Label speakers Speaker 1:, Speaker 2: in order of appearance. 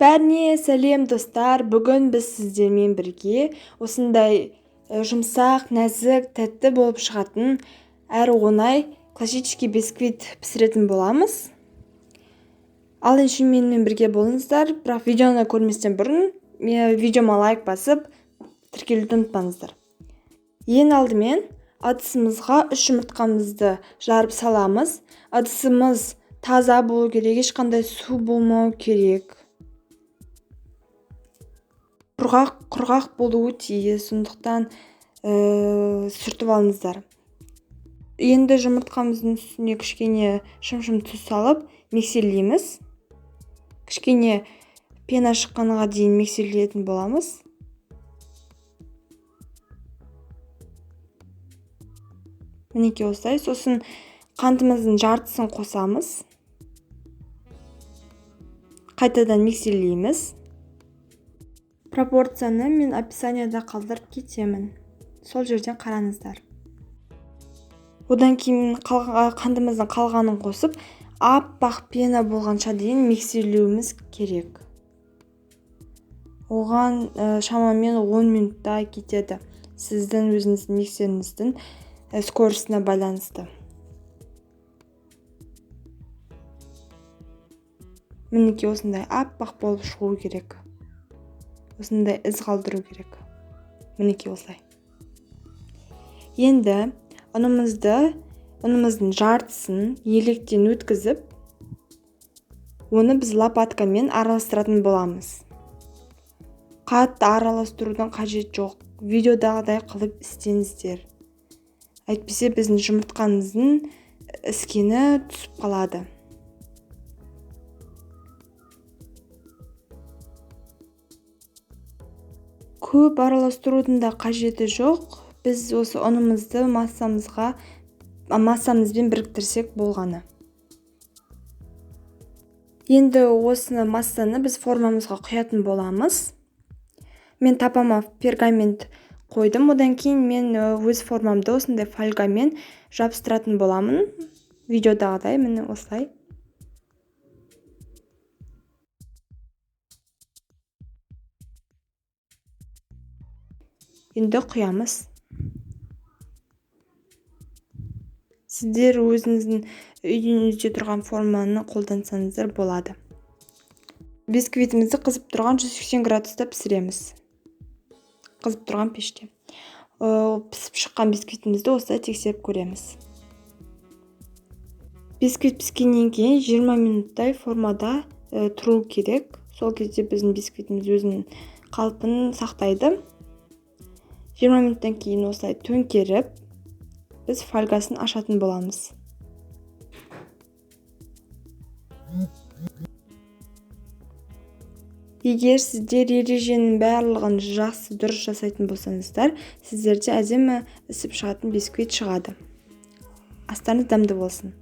Speaker 1: Бәріне сәлем, достар! Бүгін біз сіздермен бірге осындай жұмсақ, нәзік, тәтті болып шығатын әрі оңай классический бисквит пісіретін боламыз. Ал ендеше менімен бірге болыңыздар, бірақ видеоны көрместен бұрын видеома лайк басып, тіркелуді ұмытпаңыздар. Ең алдымен ыдысымызға 3 жұмыртқамызды жарып саламыз. Ыдысымыз таза болу керек, ешқандай су болмау керек. Құрғақ болуы тиіс, сондықтан сүртіп алыңыздар. Енді жұмыртқамыздың үстіне кішкене шым-шым тұз салып миксерлейміз. Кішкене пена шыққанға дейін миксерлейтін боламыз. Мінекей осылай. Сосын қантымыздың жартысын қосамыз. Қайтадан миксерлейміз. Пропорцияны мен описанияда қалдырып кетемін. Сол жерден қараңыздар. Одан кейін қантымыздың қалғанын қосып, аппақ пена болғанша дейін миксерлеуіміз керек. Оған шамамен 10 минутта кетеді. Сіздің өзіңіздің миксеріңіздің скоростына байланысты. Мінекей осындай аппақ болып шығу керек. Осындай із қалдыру керек. Мінекей осылай. Енді ұнымыздың жартысын електен өткізіп, оны біз лопаткамен араластыратын боламыз. Қатты араластырудың қажеті жоқ. Видеодағыдай қылып істеңіздер. Әйтпесе біздің жұмыртқамыздың іскені түсіп қалады. Көп араластырудың да қажеті жоқ. Біз осы ұнымызды массамызбен біріктірсек болғаны. Енді осыны массаны біз формамызға құятын боламыз. Мен тапама пергамент қойдым. Одан кейін мен өз формамды осындай фольгамен жабыстыратын боламын. Видеодағыдай міне осылай. Енді құямыз. Сіздер өзіңіздің үйіңізде тұрған форманы қолдансаңыздар болады. Бисквитімізді қызып тұрған 180 градуста пісіреміз. Қызып тұрған пеште. Пісіп шыққан бисквитімізді осылай тексеріп көреміз. Бисквит піскеннен кейін 20 минуттай формада тұру керек. Сол кезде біздің бисквитіміз өзінің қалпын сақтайды. 20 минуттан кейін осылай төңкеріп, біз фольгасын ашатын боламыз. Егер сіздер ереженің барлығын жақсы дұрыс жасайтын болсаңыздар, сіздерде әдемі ісіп шығатын бисквит шығады. Астарыңыз дәмді болсын.